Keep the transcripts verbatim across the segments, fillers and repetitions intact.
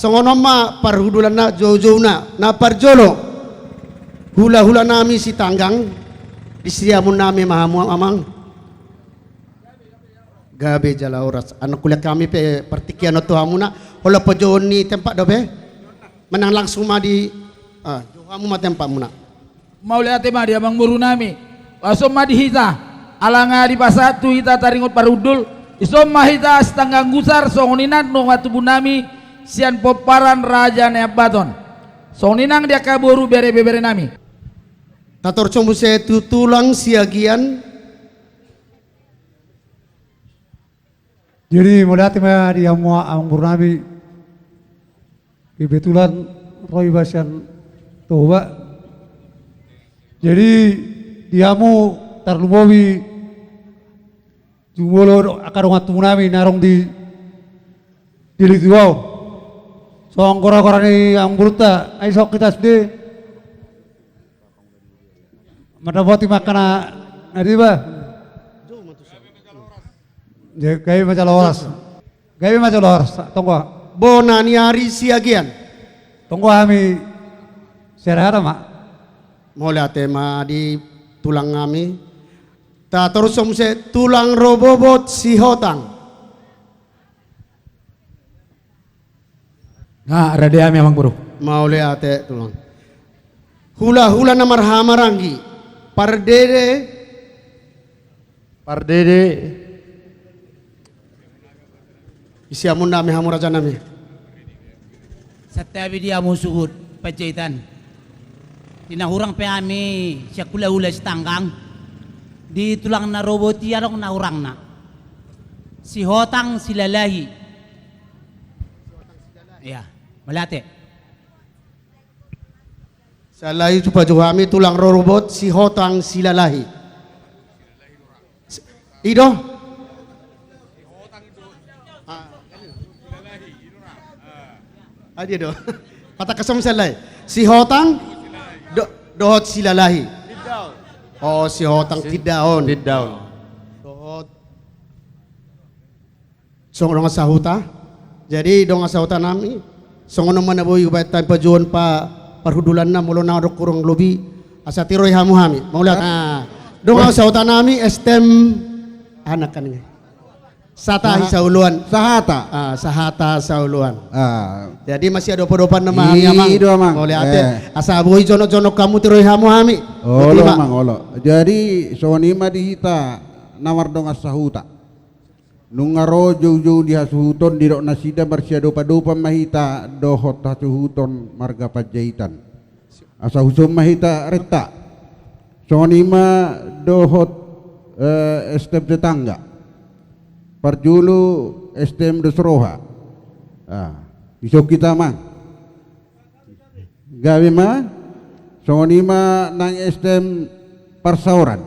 Songon on ma parhundulanna, joujouna. Na parjolo, hulahulanami Sitanggang, di siamun nami ma hamu amang. Gabe jala horas. Anak kuliah hami pe partingkian on tu hamuna. Holan pojouon ni tempat dope. Manang langsung ma di, ah, jou hamu ma tempatmuna. Mauliate ma di amangborunami. Laos on ma di hita. Ala nga dipasahat tu hita taringot parhundul. Dison ma hita Sitanggang Gusar, songon i nang dongan tubunami sian pomparan Raja Nabaton. Songon i nang di angka boru bere-, beberenami. Tatorus muse tu tulang Siagian. Jadi, mauliate ma di hamu amangborunami. Kebetulan ro iba sian Toba. Jadi, di hamu tarlumobi jumolo do-, angka dongan tubunami na adong di, di Litua on. Songon goragora ni amangborunta, ai songon hita sude. Mandapoti ma angka na, na deba. Gabe ma jala horas. Gabe ma jala horas, tonggo. Bona ni ari Siagian. Tonggo hami, sera hata ma. Mauliate ma di tulang nami. Tatorus muse tulang Rorobot Sihotang. Nga rade hami amangboru. Mauliate tulang. Hulahula na marhahamaranggi. Pardede. Pardede. Di siamun nami hamu rajanami. Santabi di hamu suhut Panjaitan. Di na hurang pe hami sian hulahula Sitanggang. Di tulang na robot i adong na hurangna. Sihotang Silalahi. Iya, mauliate. Sala i tu pajou hami tulang rorobot Sihotang Silalahi. S-, i do? Ah. Ah, dia do. Patangkas on sala i. Sihotang do-, dohot Silalahi. Oh, Sihotang Si-, Tindaon. Tindaon. Dohot Songon dongan sahuta. Jadi dongan sahutanami, songon on ma na boi hubaen hami pajouon pa-, parhundulanna molo na adong hurang lobi, asa tiroi hamu hami. Mauliate. Nah, dongan sahutanami, S T M anak kan ini. Satahi Saha-, Saoloan. Sahata. Ah, Sahata Saoloan. Ah. Jadi masih ada opat-opat nama hami, Amang. I do, Amang. Mauliate. Eh. Asa boi jonok-jonok hamu, tiroi hamu hami. Olo, Amang, olo. Jadi songon i ma di hita na mardongan sahuta. Nunga ro joujou di hasuhuton, didok nasida marsiadopadopan ma hita dohot hasuhuton marga Panjaitan. Asa hushohon ma hita renta. Songon i ma dohot, eh, S T M tetangga. Parjolo S T M dos roha. Ah, dison hita, Amang. Gabe ma, songon i ma nang S T M parsaoran.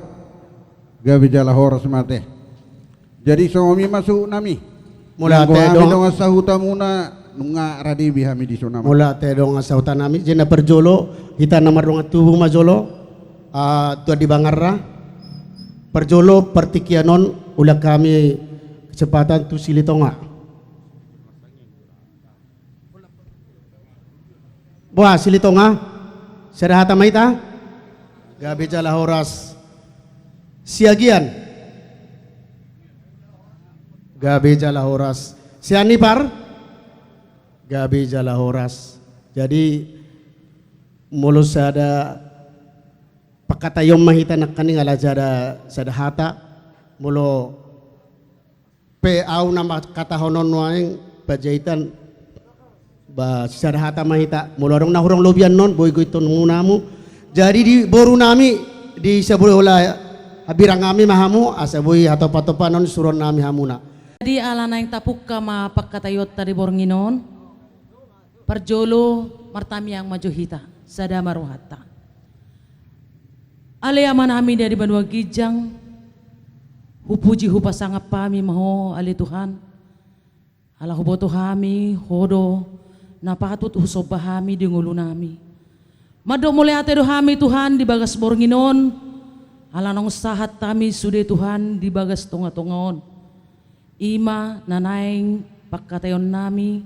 Gabe jala horas ma ate. Jadi songon i ma suhutnami. Mauliate. Nunga hami dongan sahutamuna, nunga rade be hami dison, Amang. Mauliate dongan sahutanami, jadi na parjolo, hita na mardongan tubu ma jolo, ah, tu Andi Bangarra. Parjolo, partingkian on, ulak hami kesempatan tu Silitonga. Boha, Silitonga? Sada hata ma hita? Gabe jala horas. Siagian? Gabe jala horas. Sianipar? Gabe jala horas. Jadi, molo sada pangkataion ma hita nangkaning ala sada, sada hata, molo pe au na mangkatahon on nuaeng Panjaitan, ba, sada hata ma hita, molo adong na hurang lobi annon, boi goiton muna hamu. Jadi di borunami, di Sabola Habirang nami ma hamu, asa boi hatopatopan on suruonnami hamuna. Jadi ala naeng tapungka ma pangkataionta di borngin on. Parjolo, martamiang ma jo hita, sada ma rohanta. Ale Amanami na di banua ginjang, hupuji hupasangap hami ma Ho, ale Tuhan. Ala huboto hami, Ho do na patut husomba hami di ngolunami. Mandok mauliate do hami, Tuhan, di bagas borngin on, ala naung sahat hami sude, Tuhan, di bagas tongatonga on. I ma na naeng pangkataionnami,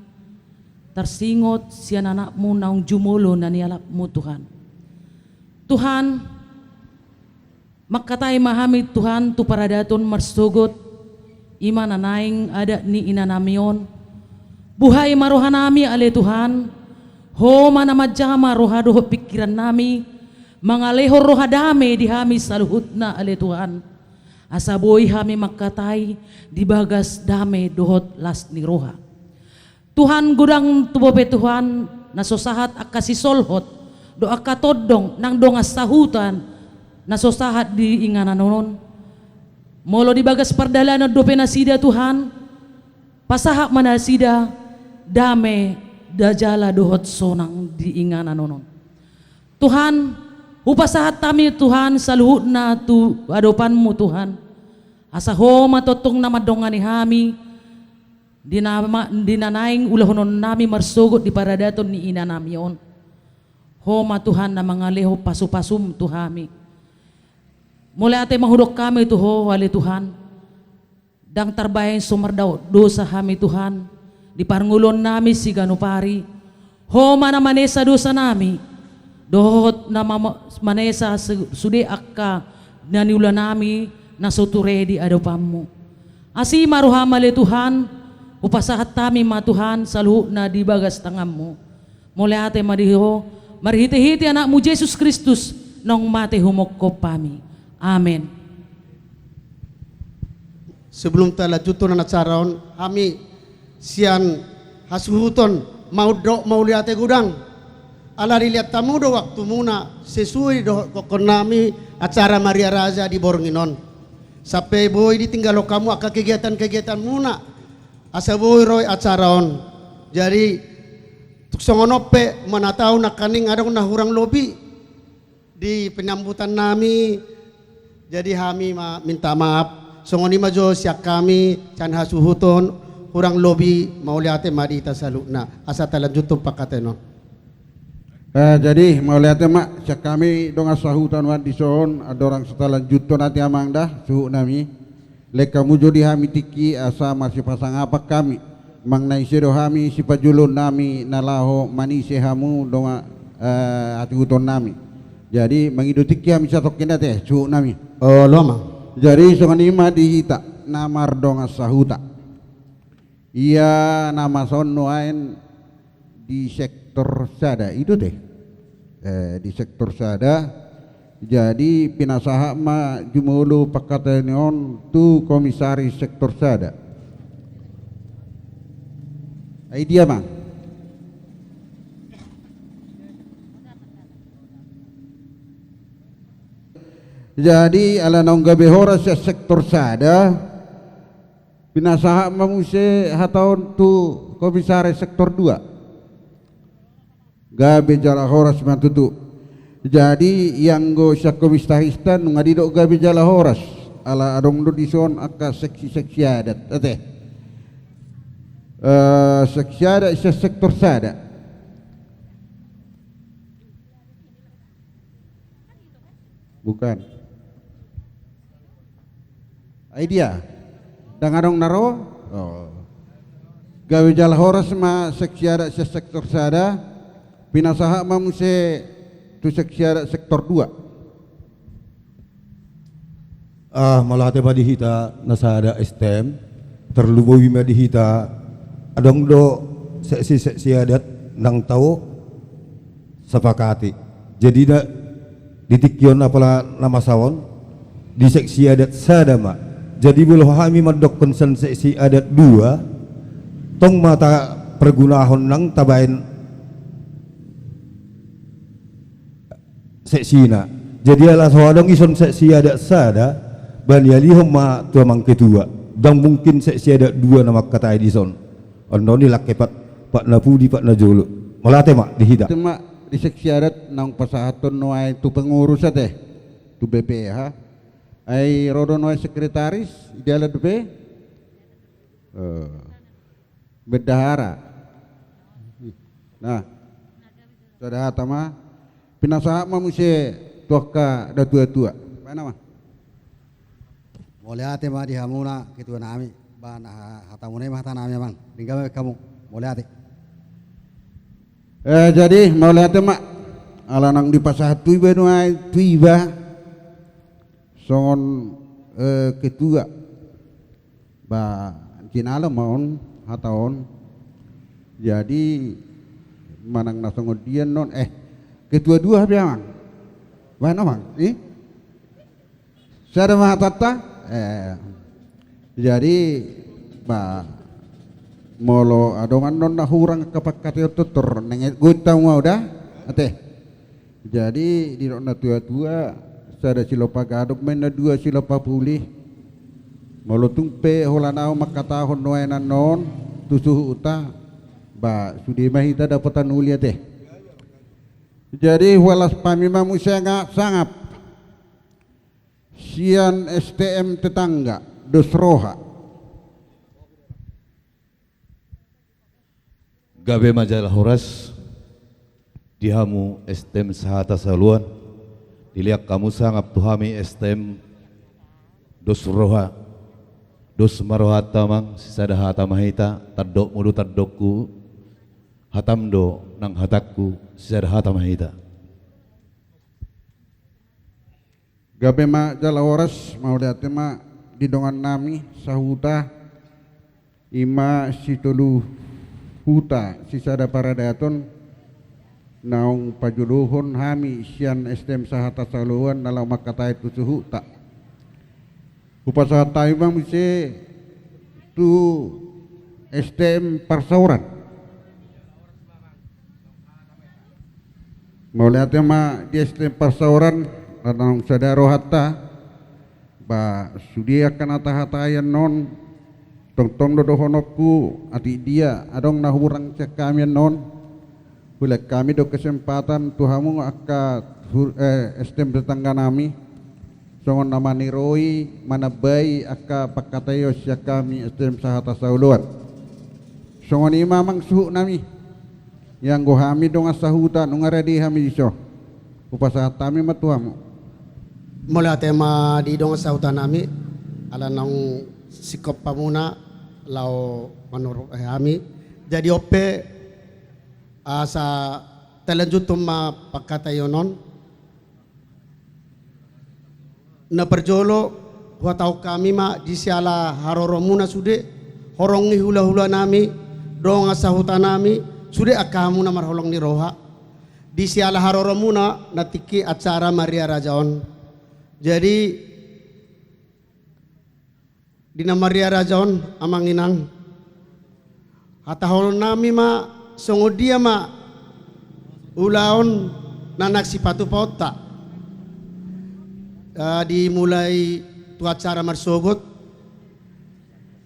Tarsingot sian anakmu naung jumolo na nialapmu, Tuhan. Tuhan, mangkatai ma hami, Tuhan, tu paradaton marsogot, i ma na naeng adat ni inanami on. Buhai ma rohanami, ale Tuhan, Ho ma na manjama roha dohot pingkirannami, mangalehon roha dame di hami saluhutna, ale Tuhan. Asa boi hami mangkatai di bagas dame dohot las ni roha. Tuhan, godang tu bope, Tuhan, na so sahat angka sisolhot dohot angka tondong nang dongan sahuta na so sahat di inganan on. Molo di bagas pardalanan dope nasida, Tuhan, pasahat ma nasida dame, jala dohot sonang di inganan on. Tuhan, hupasahat hami, Tuhan, saluhutna tu adopanmu, Tuhan. Asa Ho ma tongtong na mandongani hami di na ma-, di na naeng ulahononnami marsogot di paradaton ni inanami on. Ho ma, Tuhan, na mangalehon pasupasum tu hami. Mauliate ma hudok hami tu Ho, ale Tuhan. Ndang tarbahen so mardaodosa hami, Tuhan, di parngoluonnami siganup ari. Ho ma na manesa dosanami, dohot na ma-, manesa su-, sude angka na niulanami na so ture di adopanmu. Asi ma roham, ale Tuhan, hupasahat hami ma, Tuhan, saluhutna di bagas tanganmu. Mauliate ma di Ho, marhitehite Anakmu Jesus Kristus, naung mate humongkop hami. Amen. Sebelum talanjuthon acara on, hami sian hasuhuton mandok mauliate godang. Ala dilehon hamu do waktumuna sesuai dohot gokhonnami acara Maria Raja di borngin on. Sampe boi ditinggalhon hamu angka kegiatan-kegiatanmuna, asa boi ro acara on. Jadi, tung songon on pe, manat ahu nangkaning adong na hurang lobi di penyambutannami. Jadi hami ma-, minta maaf. Songon i ma jo sian hami, sian hasuhuton, hurang lobi, mauliate ma di hita saluhutna. Asa talanjuthon pangkataion on. Eh, jadi, mauliate ma, sian hami dongan sahuta nuaeng dison, andorang so talanjuthon ate amang da, suhutnami. Lehon hamu jo di hami tingki, asa marsipasangapan hami. Manang na ise do hami, sipajulunami, na laho manise hamu dongan, eh, hasuhutonnami. Jadi, mangido tingki hami satongkin ate, suhutnami. Olo, amang. Jadi, songon i ma di hita, na mardongan sahuta. Ia na masa on nuaeng di sektor sada, i do te. Eh, di sektor sada. Jadi, pinasahat ma jumolo pangkataion on tu komisaris sektor sada. Ai dia, amang. Jadi, ala naung gabe horas sian sektor sada, pinasahat ma muse hata on tu komisaris sektor dua. Gabe jala horas ma tutu. Jadi, ianggo sian komisarista nunga didok gabe jala horas. Ala adong do dison angka seksi-seksi adat. Ate. Eh, seksi adat sian sektor sada. Bukan. Ai dia. Ndang adong na ro? Oh. Gabe jala horas ma seksi adat sian sektor sada, pinasahat ma muse tu seksi adat sektor dua. Ah, mauliate ma di hita na sada S T M, tarlumobi ma di hita, adong do seksi-seksi adat naung tau sapakati. Jadi na, di tingki on apala na masa on, di seksi adat sada ma. Jadi molo hami mandokkon sian seksi adat dua, tong ma tapargunahon nang tabaen seksina. Jadi ala so adong dison seksi adat sada, ba nialihon ma tu amang ketua. Ndang mungkin seksi adat dua na mangkatai dison. Annon i langke pat, pat na pudi, pat na jolo. Mauliate ma di hita. Ate ma di seksi adat naung pasahaton nuaeng tu pengurus ate, tu B P H. Ai ro do nuaeng sekretaris, dialan dope? Eh. Bendahara. Nah. Sada hata ma. Pinasahat ma muse tu angka natua-tua. Baen ma. Mauliate ma di hamuna ketuanami. Ba na ha-, hatamuna i ma hatanami, amang. Denggan ma hamu. Mauliate. Eh, jadi mauliate ma, ala nang dipasahat tu iba nuaeng tu iba songon, eh, ketua. Ba, jinalo ma on hata on. Jadi manang na songon dia annon, eh, ketua dua pe amang. Baen amang i. Sada ma hatanta. Eh, jadi ba, molo adong annon na hurang angka pangkataion tortor, nunga goit hamu au da, ate. Jadi didok na tua-tua, sada silompa gadong ma inna, dua silompa pulih. Molo tung pe holan ahu mangkatahon nuaeng annon tu suhutna, ba sude ma hita dapotan uli, ate. Jadi hualas hami ma muse sangap sian S T M Tetangga dos Roha. Gabe ma jala horas di hamu S T M Sahata Saoloan. Dilehon hamu sangap tu hami S T M dos Roha. Dos ma rohanta amang, sisada hata ma hita, tandokmu do tandokku, hatam do nang hatangku, sisada hata ma hita. Gabe ma jala horas, mauliate ma di dongannami sahuta, i ma sitolu huta sisada paradaton, naung pajoloan hami sian S T M Sahata Saoloan na laho mangkatai tu suhutna. Hupasahat hami ma muse tu S T M Parsaoran. Mauliate ma di S T M Parsaoran, naung sada rohanta. Ba sude angka na tahatai annon, tongtong do dohononku, atik dia adong na hurang sian hami annon, hulehon hami do kesempatan tu hamu angka hur-, eh, S T M tetangganami, songon na maniroi, manambai angka pangkataion sian hami S T M Sahata Saoloan. Songon i ma amang suhutnami. Ianggo hami dongan sahuta, nunga rade hami dison. Hupasahat hami ma tu hamu. Mauliate ma di dongan sahutanami, ala naung singkop hamuna laho manurhon hami. Jadi on pe, asa talanjuthon ma pangkataion on. Na parjolo, huhatahon hami ma di siala haroromuna sude, horong ni hulahulanami, dongan sahutanami, sude angka hamu na marholong ni roha. Di siala haroromuna, na tingki acara Maria Raja on. Jadi, di na Maria Raja on, amang inang, hatahononnami ma songon dia ma ulaon na naeng sipatupaonta. Eh, dimulai tu acara marsogot.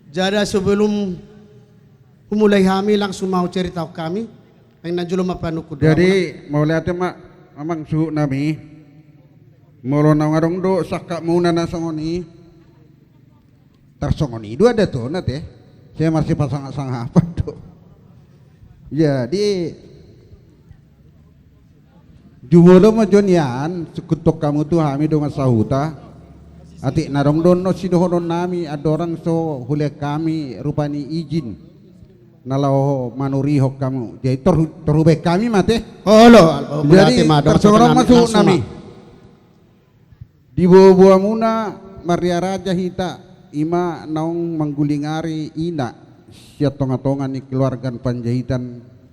Jadi sebelum humulai hami, langsung ma huceritahon hami. Naeng na jolo ma panungkun. Jadi, mauliate ma amang suhutnami. Molo naung adong do sangkapmuna na songon i, tarsongon i do adatna, ate. Sai marsipasangapsangap do. Jadi jumolo ma jo nian, sungkunhon hamu tu hami dongan sahuta. Atik na adong do annon sidohononnami, andorang so hulehon hami rupani izin na laho manurihon hamu. Jadi tor, tor hubaen hami ma, ate. Olo. Jadi tarsongon on ma suhutnami. Di boaboamuna Maria Raja hita, i ma naung manggulingari ina sian tongatonga ni keluarga Panjaitan